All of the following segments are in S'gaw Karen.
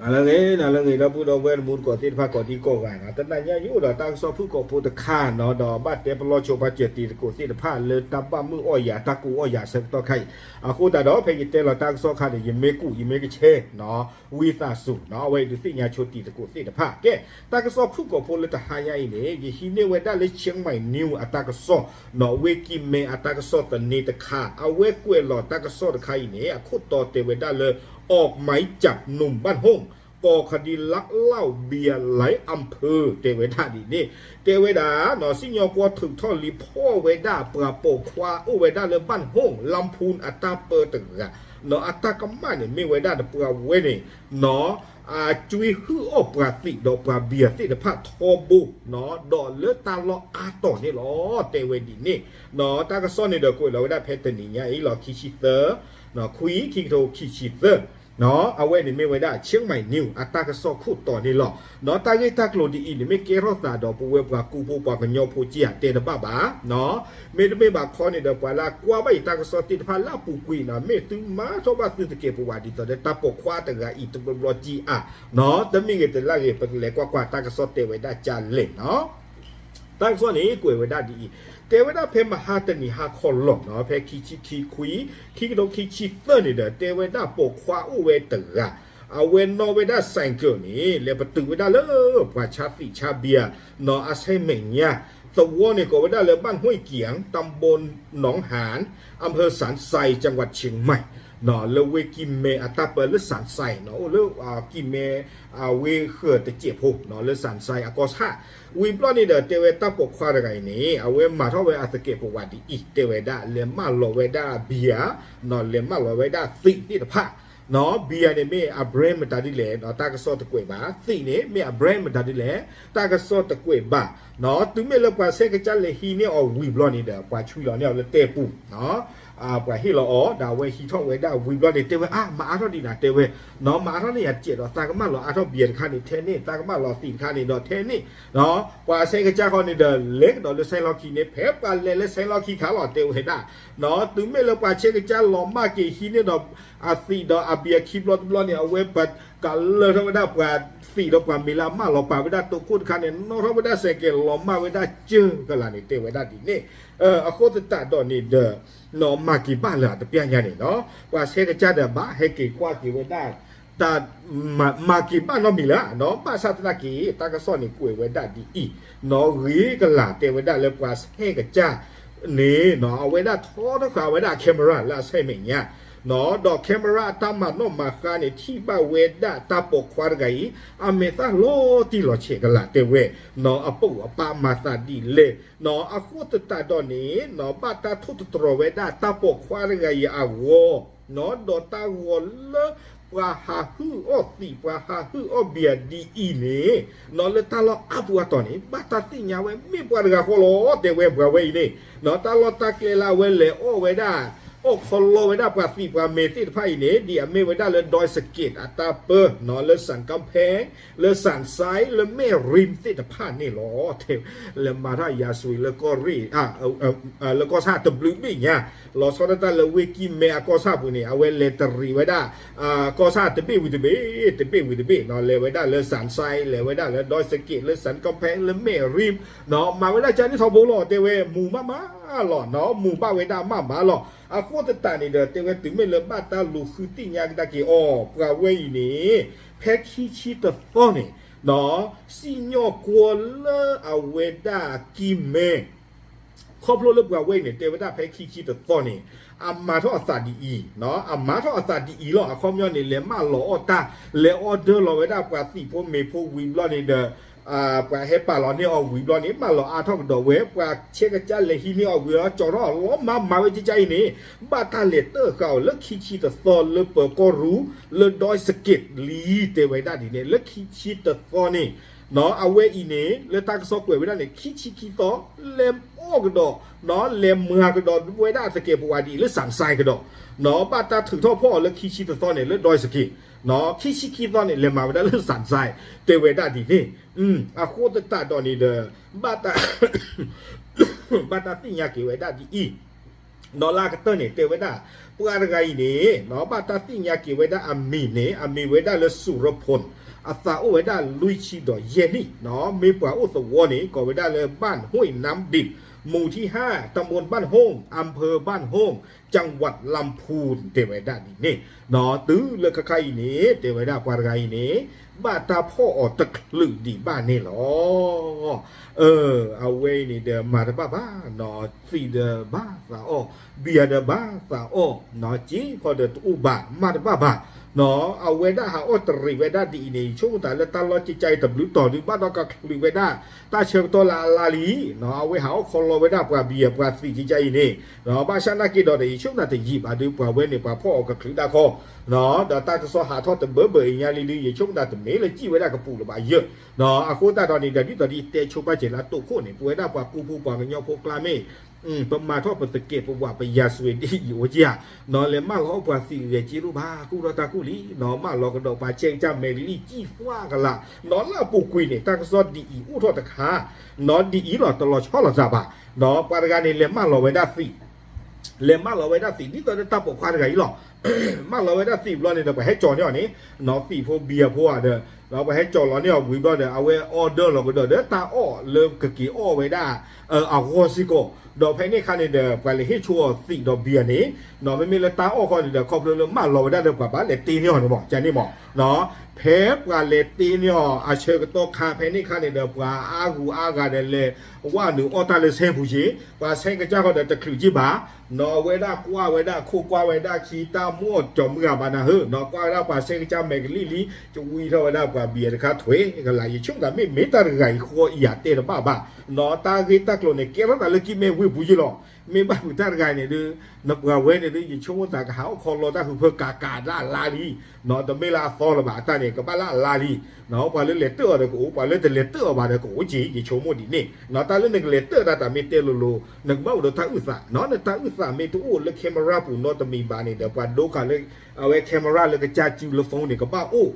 နၤလၢအဂ့ၤ နၤလၢအဂ့ၤ ဒီပုၢ်ဒီဝဲၢ်တံၤသကိးသ့ၣ်တဖၣ် ကိးဒံကိးဂၤနီၤ, တနံၤညါယအိၣ်ဒီးတၢ်ကစီၣ်ဖုၣ်ကိာ်ဖိတခါနီၤ, ဒီးဘၣ်တဲပလီၢ်ဆိပာ်စၢၤတံၤသကိးသ့ၣ်တဖၣ်လၢတၢ်ဘၣ်မုာ်အီၣ်ယၤ တၢ်ကူအီၣ်ယၤအဆၢကတီၢ်ခါအံၤ, အဃိသတးဒီး ဖဲယတဲလီၤတၢ်ကစီၣ်ခါန့ၣ် ယမ့ၢ်ကူး ယမ့ၢ်ကဆဲးနီၤ, ဝံသးစူၤနီၤ, အဝဲအံၤဒုးသ့ၣ်ညါဆိတံၤသကိးသ့ၣ်တဖၣ်. ကဲ, တၢ်ကစီၣ်ဖုၣ်ကိာ်ဖိလၢတဟါညါအံၤန့ၣ် ယဟံးန့ၢ်ဝဲဒၣ်လၢ Chiang Mai News အတၢ်ကစီၣ်နီၤ, ဝ့ၢ်ကံၢ်မဲအတၢ်ကစီၣ်သန့တခါ, အဝဲကွဲးလီၤတၢ်ကစီၣ်တခါအံၤန့ၣ် အခိၣ်တီတဲဝဲဒၣ်လၢ ออกหมายจับหนุ่มบ้านห้ง ก่อคดีลักเหล้าเบียร์หลายอำเภอ တဲဝဲဒၣ်ဒ်န့ၣ်, တဲဝဲဒၣ်နီၤ စံၣ်ညီၣ်ကွီၢ်ထုးထီၣ်လံဖီၣ်ဝဲဒၣ်ပှၤပိာ်ခွါအိၣ်ဝဲဒၣ်လၢ บ้านห้ง ลำพูน အတၢ်ပၢတဂၤနီၤ, အတၢ်ကမၣ်န့ၣ် မ့ၢ်ဝဲဒၣ်ဒီးပှၤဝဲန့ၣ်နီၤ အကွံဟုၣ်အီၣ်ပှၤသံးဒီးပှၤဘံယၤသ့ၣ်တဖၣ်ထီဘိနီၤ, ဒီးလၢတၢ်လီၢ်အါတီၤန့ၣ်လီၤ, တဲဝဲဒ်န့ၣ်နီၤ. တၢ်ကစီၣ်န့ၣ်ဒီးကွဲးလီၤဝဲဒၣ်ဖဲတနံၤညါအံၤလီၤ ခံဆံသၢ ခွံ ခံကထိခံဆံသၢနီၤ, အဝဲန့ၣ်မ့ၢ်ဝဲဒၣ် Chiang Mai News အတၢ်ကစီၣ်ခိၣ်တီန့ၣ်လီၤနီၤ. တၢ်ဂ့ၢ်တၢ်ကျိၤဒ်အံၤန့ၣ် မ့ၢ်ကဲထီၣ်သးဒီးပဝဲပှၤကူဖိပှၤကညီဖိက့ဧါ တဲတဘၣ်ဘၣ်နီၤ, မ့တမ့ၢ်ဘၣ်ခီန့ၣ်ဒီး ပှၤလၢအကွၢ်ဘၣ်အံၤတၢ်ကစီၣ်သ့ၣ်တဖၣ်လၢအပူၤကွံာ်နီၤ, မ့ၢ်သုမၤထီၣ်ဘၣ်သုသကဲးပဝးဒ်သိးဒီး တၢ်ပိာ်ခွါတဂၤအံၤတဘျီဘျီက့ဧါနီၤ, တမ့ၢ်ဂ့ၤတလၢဂ့ၤ ပကလဲၤကွၢ်ကွၢ်တၢ်ကစီၣ်တဲဝဲဒၣ်ကလဲၣ်နီၤ. တၢ်ကစီၣ်န့ၣ် ကွဲးဝဲဒၣ်ဒ်အံၤ, တဲဝဲဒၣ်ဖဲမဟါတနံၤဟါခီလီၤနီၤ, ဖဲခံဆံခံခွံ ခံကထိခံဆံသၢန့ၣ်ဒီး တဲဝဲဒၣ်ပိာ်ခွါအိၣ်ဝဲတဂၤ, အဝဲနီၣ်ဝဲဒၣ် ဆိုင်ကယ် န့ၣ် လဲၤပတုာ်ဝဲဒၣ်လၢပှၤဆါသံးဆါဘံယၤနီၤ, အဆဲမဲာ်ညါ သဝီန့ၣ်ကိးဝဲဒၣ်လၢ บ้านห้วยเกียง ตำบลหนองหาน อำเภอสันทราย จังหวัดเชียงใหม่ နီၤ, လၢဝ့ၢ်ကံၢ်မဲအတၢ်ပၢလၢ สันทราย နီၤ, အိၣ်လၢကံၢ်မဲ အဝ့ၢ်ဃၢၤတစဲးဖိနီၤ, လၢ สันทราย အကီၢ်ဆၣ်, ဝံၤဘျီန့ၣ်ဒီး တဲဝဲတၢ်ပိာ်ခွါတဂၤအံၤန့ၣ် အဝဲမၤထီၣ်ဝဲအသကဲးပဝးဒ်အံၤ, တဲဝဲဒၣ် လဲၤမၢလီၤဝဲဒၣ်ဘံယၤနီၤ, လဲၤမၢလီၤဝဲဒၣ်သံးသ့ၣ်တဖၣ်နီၤ, ဘံယၤန့ၣ်မ့ၢ်အ brand မတၤဒ်လဲၣ်နီၤ, တၢ်ကစီၣ်တကွဲးဘၣ်, သံးန့ၣ်မ့ၢ်အ brand မတၤဒ်လဲၣ်, တၢ်ကစီၣ်တကွဲးဘၣ်နီၤ, တုၤမ့ၢ်လၢပှၤဆဲးကစၢ်လဲၤဟံးန့ၢ်အီၤဝံၤဘျီန့ၣ်ဒီး ပှၤဆွံလီၤန့ၢ်အီၤလၢတဲပူၤနီၤ ပှၤဟ့ၣ်လီၤအီၤ ဒီးအဝဲဟံးထီၣ်ဝဲဒၣ်ဝံၤဘျီန့ၣ် တဲဝဲ အါ မၤအါထီၣ်ဒံးနၤ တဲဝဲနီၤ, မၤအါထီၣ်န့ၣ်ယၤတစဲးဒီး သးကမၢလီၤအါထီၣ်ဘံယၤတခါန့ၣ် ထဲန့ၣ် သးကမၢလီၤသံးတခါန့ၣ်ဒီးထဲန့ၣ်နီၤ, ပှၤဆဲးကစၢ်ဃီန့ၣ်ဒီး လဲၤကဒီးလၢဆဲးလီၢ်ခံန့ၣ် ဖဲပှၤလဲၤလၢဆဲးလီၢ်ခံခါလီၤ တဲဝဲဒၣ်နီၤ, တုၤမ့ၢ်လၢပှၤဆဲးကစၢ်လီၤမၢ်က့ၤဟံးန့ၢ်ဒီး အသံးဒီးအဘံယၤခံဘျီတဘျီန့ၣ် အဝဲပကလၢထီၣ်ဝဲဒၣ်ပှၤသံးဒီးပှၤမ့ၤလၢအမၢလီၤပာ်ဝဲဒၣ်တိခိၣ်တခါန့ၣ် နီၣ်ထီၣ်ဝဲဒၣ်စဲးကဲးလီၤမၢ်ဝဲဒၣ်စၢကလးန့ၣ် တဲဝဲဒၣ်ဒ်န့ၣ် အဃိသတးဒီးန့ၣ်ဒီး နီၢ်မၤက့ၤဘၣ်လၢအတပျၢ်ညါန့ၣ်နီၤ, ပှၤဆဲးကစၢ်ဒီးဘၣ်ဟဲက့ၤကွၢ်က့ၤဝဲဒၣ် တၢ်မၤက့ၤဘၣ်နီတမံၤလၢၤနီၤ, ဘၣ်ဆၣ်သနာ်က့ တၢ်ကစီၣ်န့ၣ်ကွဲးဝဲဒၣ်ဒ်အံၤနီၤ, ဂ့ၤကလၤတဲဝဲဒၣ်လၢပှၤဆဲးကစၢ်န့ၣ်နီၤ, အဝဲဒၣ်ထီထီၣ်ဃာ်ဝဲဒၣ် camera လၢအဆဲးမဲာ်ညါနီၤ, ဒီး camera အတၢ်မၤနီၣ်မၤဃါန့ၣ် ထံၣ်ဘၣ်ဝဲဒၣ်တၢ်ပိာ်ခွါတဂၤအံၤ အမဲာ်သၣ်လီၤတံၢ်လီၤဆဲးကလၤတဲဝဲနီၤ, အပိာ်အပၢ်မၤသးဒ်လဲၣ်နီၤ, အဃိသတးဒီးန့ၣ်နီၤ ဘၣ်တၢ်ထိၣ်သတြီၤဝဲဒၣ်တၢ်ပိာ်ခွါတဂၤအံၤအဂီၢ်နီၤ, ဒီးတၢ်ဂီၤလၢပှၤဟးဟုၣ်အီၣ်သံး ပှၤဟးဟုၣ်အီၣ်ဘံယၤဒ်အံၤန့ၣ်နီၤ, လၢတၢ်လီၢ်အါပူၤအါတီၤန့ၣ် ဘၣ်တၢ်သ့ၣ်ညါဝဲမ့ၢ်ပှၤတဂၤဃီလီၤ တဲဝဲပှၤဝဲအံၤန့ၣ်နီၤ, တၢ်လီၢ်တၢ်ကျဲလၢအဝဲလဲၤအီၣ်ဝဲဒၣ် အီၣ်ခီလီဝဲဒၣ်ပှၤသံးပှၤမ့ၤသ့ၣ်တဖၣ်အံၤန့ၣ် ဒ်အမ့ၢ်ဝဲဒၣ်လၢ Doi Sakit အတၢ်ပၢနီၤ, လၢ San Kamphaeng လၢ San Sai လၢ မဲၢ်ရံၣ် သ့ၣ်တဖၣ်န့ၣ်လီၤ, လဲၤမၤထီၣ်ယၤစွံလၢကီၢ်ရ့ၣ် လၢကီၢ်ဆၣ်တဘျုးဘ့ၣ်ညါ, လီၤဆီဒၣ်တၢ်လၢဝ့ၢ်ကံၢ်မဲအကီၢ်ဆၣ်ပူၤန့ၣ် အဝဲလဲၤတရံးဝဲဒၣ် ကီၢ်ဆၣ်တဘ့ၣ်ဝံၤတဘ့ၣ် တဘ့ၣ်ဝံၤတဘ့ၣ်နီၤ, လဲၤဝဲဒၣ်လၢ San Sai လဲၤဝဲဒၣ်လၢ Doi Sakit လၢ San Kamphaeng လၢ မဲၢ်ရံၣ် မၤဝဲဒၣ်ကန့ၣ်ထီဘိလီၤ တဲဝဲ မုာ်မးမးလီၤနီၤ, မုာ်ဘၣ်ဝဲဒၣ်မးမးလီၤ, အဃိသတးန့ၣ်ဒီး တဲဝဲတုၤမ့ၢ်လၢဘၣ်တၢ်လူၤဃုသ့ၣ်ညါကဒါက့ၤအီၤ ပှၤဝဲအံၤန့ၣ် ဖဲခံဆံတသီန့ၣ်နီၤ, စံၣ်ညီၣ်ကွီၢ်လၢအဝဲဒၣ်ကံၢ်မဲ ခီဖျိလၢပှၤဝဲအံၤန့ၣ် တဲဝဲဒၣ်ဖဲခံဆံတသီန့ၣ် အမၤထီၣ်အသးဒ်အံၤနီၤ, အမၤထီၣ်အသးဒ်အံၤလီၤ, အခီပညီန့ၣ် လဲၤမၢလီၤအီၣ်တၢ် လဲၤ order လီၤဝဲဒၣ်ပှၤသံးဖိမ့ၤဖိဝံၤဘျီန့ၣ်ဒီး ပှၤဟဲပာ်လီၤန့ၢ်အီၤဝံၤဘျီန့ၣ် မၢလီၤအါထီၣ်ကဒီးဝဲ ပှၤဆဲးကစၢ်လဲၤဟံးန့ၢ်အီၤဝံၤလီၤ ကၠီထီၣ်အီၤလီၤမးမၤဝဲကကါအံၤန့ၣ် ဘၣ်တၢ်လဲၤတၢၢ်ဃာ်အီၤလၢခံဆံတသီလၢပၢၤကီၢ်ရူၢ် လၢ Doi Sakit လံ တဲဝဲဒၣ်ဒ်န့ၣ် လၢခံဆံတသီန့ၣ် နီၤ အဝဲအံၤန့ၣ် လၢတၢ်ကစီၣ်ကွဲးဝဲဒၣ်န့ၣ် ခံဆံခံသီ လဲၤအီၣ်ကဒီး နီၤ လဲၤမၤကဒီးဝဲဒၣ်သကဲးပဝးဒ်အံၤလၢ San Sai ကဒီး နီၤ ဘၣ်တၢ်ထုးထီၣ်ဖီၣ်အီၤလၢခံဆံတသီန့ၣ် လၢ Doi Sakit နီၤ ခံဆံခံသီန့ၣ် လဲၤမၤဝဲဒၣ်လၢ San Sai တဲဝဲဒၣ်ဒ်န့ၣ် အဃိသတးဒီးန့ၣ်ဒီး ဘၣ်တၢ် ဘၣ်တၢ်သ့ၣ်ညါက့ၤဝဲဒၣ်ဒ်အံၤ နီၤ လၢအကတၢၢ်န့ၣ် တဲဝဲဒၣ် ပှၤတဂၤအံၤန့ၣ် ဘၣ်တၢ်သ့ၣ်ညါက့ၤဝဲဒၣ်အမံၤန့ၣ် အမံၤဝဲဒၣ်လၢ စူၤရဖိၣ်, အသးအိၣ်ဝဲဒၣ်လွံၢ်ဆံဒီးယဲၢ်နံၣ်, မ့ၢ်ပှၤအိၣ်သဝီန့ၣ် ကိးဝဲဒၣ်လၢ บ้านห้วยน้ำดิบ หมู่ที่ห้า ตำบลบ้านโฮง อำเภอบ้านโฮง จังหวัดลำพูน တဲဝဲဒၣ်ဒ်န့ၣ်, တုၤလၢခဲခါအံၤန့ၣ် တဲဝဲဒၣ်ပှၤတဂၤအံၤန့ၣ် ဘၣ်တၢ်ဖီၣ်အီၤတချုးဒံးဘၣ်န့ၣ်လီၤ. အဝဲအံၤန့ၣ်ဒီးမၤတဘၣ်ဘၣ်, သံးဒီးဘၣ်သးအီၣ်, ဘံယၤဒီးဘၣ်သးအီၣ်, စ့ခီဒီးတအိၣ်ဘၣ် မၤတဘၣ်ဘၣ်. အဝဲဒၣ်ဟးအီၣ်တရံးဝဲဒၣ်ဒ်အံၤန့ၣ် ယဆိကမိၣ်သးလၢတၢ်လီၢ်ကကါအံၤတဘျုးတီၤဒုး ဘၣ်ဒီးကချုးဝဲဒၣ် တၢ်ဆၢကတီၢ်လၢအလါလံ, အဝဲဟးအီၣ်ခီလီဝဲဒၣ်ပှၤဘံယၤပှၤသံးကကါအံၤန့ၣ်, ဘၣ်ဆၣ်နာ်က့ဒီး ယဆိကမိၣ်သးတယံာ်ဘၣ်ဒုး ပှၤဝဲန့ၣ် ပှၤဖီၣ်အီၤကချုးဒၣ်ခီ, ဒီးတၢ်ကစီၣ်ဟးထီၣ်တဘၢဘၢအံၤညါလံဒုး ယဆိကမိၣ်သးတမ့ၢ်လၢစံၣ်ဝဲဒၣ်ကပူၤလၢၤဘၣ်ယဲၢ်. အဃိသတးဒီးန့ၣ်ဒီး ဒ်သိးဒ်တဲဆိပာ်စဲးလၢအတိၢ်ခိၣ်န့ၣ် ပဝဲဒၣ်ပှၤကူဖိပှၤကညီဖိကျါမ့ၢ် ပမၤထီၣ်ပသကဲးပဝးပယၤစွဲးဒ်အံၤ အိၣ်က့ဧါ, လဲၤမၢလီၤအီၣ်ပှၤသံးဂဲၤက့လိၣ်ဘၣ် ကူၣ်ထီၣ်တၢ်ကူၣ်လံ, မၢလီၤကဒီးပှၤဆဲးကစၢ်မဲာ်ကလံၣ်ကံၢ်သွါကလာ်, လၢအပူၤကွံာ်န့ၣ် တၢ်ကစီၣ်ဒ်အံၤအိၣ်ထီၣ်တခါ, ဒ်အံၤလီၤ တလီၤဆီလိာ်သးဘၣ်, ပှၤတဂၤန့ၣ် လဲၤမၢလီၤဝဲဒၣ်သံး လဲၤမၢလီၤဝဲဒၣ်သံး ဒ်သိးလၢတၢ်ပိာ်ခွါတဂၤအံၤလီၤ. မၢလီၤဝဲဒၣ်သံးဘျီန့ၣ်ဒီး ပှၤဟဲကၠီၤန့ၢ်အီၤန့ၣ်, သံးဖိဘံယၤဖိဧါဒီး, ပှၤဟဲကၠီၤလီၤန့ၢ်အီၤဝံၤဘျီဒီး အဝဲအီဒၢလီၤကဒီးဒီးတၢ်အီၣ်လၢကက့ၤအီၣ်ဝဲဒၣ် အဂီၢ်စ့ၢ်ကီး, ဒီးဖဲန့ၣ်အခါန့ၣ်ဒီး ပှၤလဲၤဟ့ၣ်ဆိအီၤသံးဒီးဘံယၤန့ၣ်, မ့မ့ၢ်လၢတၢ်အီၣ်ဃီန့ၣ်ဒီး ခီဖျိလၢမၢလီၤဝဲဒၣ်ဒီး ပှၤဘၣ်လဲၤတ့န့ၢ်အီၤန့ၣ်မး ကန့ၣ်မး, ဖဲပှၤလဲၤတ့န့ၢ်အီၤအဆၢကတီၢ်ခါ ဖဲန့ၣ်အခါန့ၣ်ဒီး ပှၤအါဂူာ်အါဂၤဒီးလဲၤဝဲနုာ်အီၣ်တၢ်လၢဆဲပူၤက့, ပှၤဆဲးကစၢ်ဃီဒီးတချုးက့ဘၣ်, နီၢ်ဝဲဒၣ်ကွၢ်ဝဲဒၣ်ခိၣ်ကွၢ်ဝဲဒၣ်ခံ တၢ်မိၣ်အီၤကၠီၤမုၢ်ဂၤဘၣ်နၤဧၢ, နီၢ်ကွၢ်ဝဲဒၣ်ပှၤဆဲးကစၢ်မဲာ်ကလံၣ်လံ, ကဝံထီၣ်ဝဲဒၣ်ပှၤဘံယၤတခါထွဲကလာ်, ယဆိကမိၣ်သးမ့ၢ်မ့ၢ်တၢ်တဂၤအံၤဃီအံၤယၤတဲတဘၣ်ဘၣ်, နီၢ်တၢ်ဂ့ၢ်တၢ်ကျိၤန့ၣ် ကဲထီၣ်သးလၢကံၢ်မဲၣ်ဝ့ၢ်ပူၤယ့ၢ်လီၤ. မ့ၢ်ဘၣ်မုာ်တၢ်တဂၤအံၤန့ၣ်ဒုး နပှၤဝဲန့ၣ်ဒုး ယဆိကမိၣ်သးကဟးအီၣ်ခီလီတၢ်ဃုာ်ဖၢကးကးလၢအလါလံ, တမ့ၢ်လၢအသီလၢၤဘၣ် အတၢ်န့ၣ် ကဘၣ်လၢအလါလံ, ပှၤလၢလဲၤတၢၣ်အီၤဒီးကအိၣ် ပှၤလၢတလဲၤတၢၣ်အီၤဘၣ်ဒီးကအိၣ်က့ၤ ယဆိကမိၣ်ဒ်န့ၣ်, တၢ်လၢနကလဲၤတၢၣ်တၢ်တၢ်မ့ၢ်တဲလိၤလိၤ နကဘၣ်အိၣ်ဒီးတၢ်အုၣ်သး, နတၢ်အုၣ်သးမ့ၢ်တအိၣ်လၢ camera ပူၤနီတမံၤဘၣ်န့ၣ်ဒီး ပှၤဒိခါလၢ အဝဲ camera လၢကစၢ်စုလၢ phone န့ၣ် ကဘၣ်အိၣ်,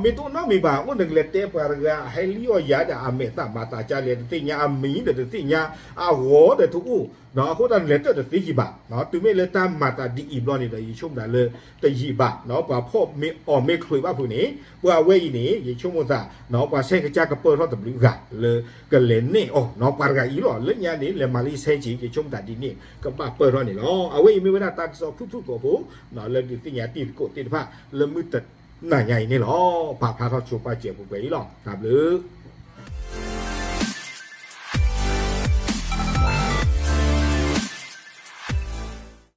မ့ၢ်တအိၣ်နီတမံၤဘၣ် အိၣ်နကလဲၤတဲပှၤတဂၤ ဟဲလံအီၣ်ယၤဒီးအမဲာ်သၣ်မၤသးကလဲၣ်တသ့ၣ်ညါ အမံၤဒီးတသ့ၣ်ညါ အဂီၤဒီးတအိၣ်, အဃိသတးနလဲၤတၢၣ်တသ့ယံၤဘၣ်, တုၤမ့ၢ်လၢတၢ်မၤသးဒ်အံၤဘျီန့ၣ်ဒီး ယဆိကမိၣ်သးလၢတယံာ်ဘၣ်, ပှၤဖီၣ်မ့ၢ်အီၣ်မ့ၢ်ချုးဘၣ်ဖုးန့ၣ် ပှၤဝဲအံၤန့ၣ် ယဆိကမိၣ်သး ပှၤဆဲးကစၢ်ကပၢၢ်ထီၣ်တဘျုးဂၤလၢကလဲၤနဲၣ်အီၤ, ပှၤတဂၤအံၤလီၤ လၢညါန့ၣ် လဲၤမၤလၢယဆဲးက့ၤ ယဆိကမိၣ်သးဒ်န့ၣ် ကဘၣ်ပၢၢ်ထီၣ်န့ၣ်လီၤ. အဝဲအံၤမ့ၢ်ဝဲဒၣ်တၢ်ကစီၣ်ဖုၣ်ဖုၣ်ကိာ်ဖိ လၢဒုးသ့ၣ်ညါတံၤသကိးသ့ၣ်တဖၣ် လၢမုၢ်တနၤညါအံၤန့ၣ်လီၤ. ပာ်ဖျါထီၣ်ဆိပာ်စဲးပူၤပှဲၤအံၤလီၤ. တၢ်ဘျုး